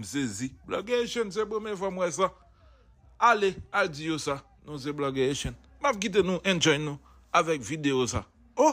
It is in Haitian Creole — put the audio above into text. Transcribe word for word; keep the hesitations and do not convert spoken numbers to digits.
M sezi. Blògè Echann, se premye fwa m wè sa. Ale, al di yo sa. Nou se Blògè Echann. M ap kite nou enjoy nou avèk videyo sa. Oh!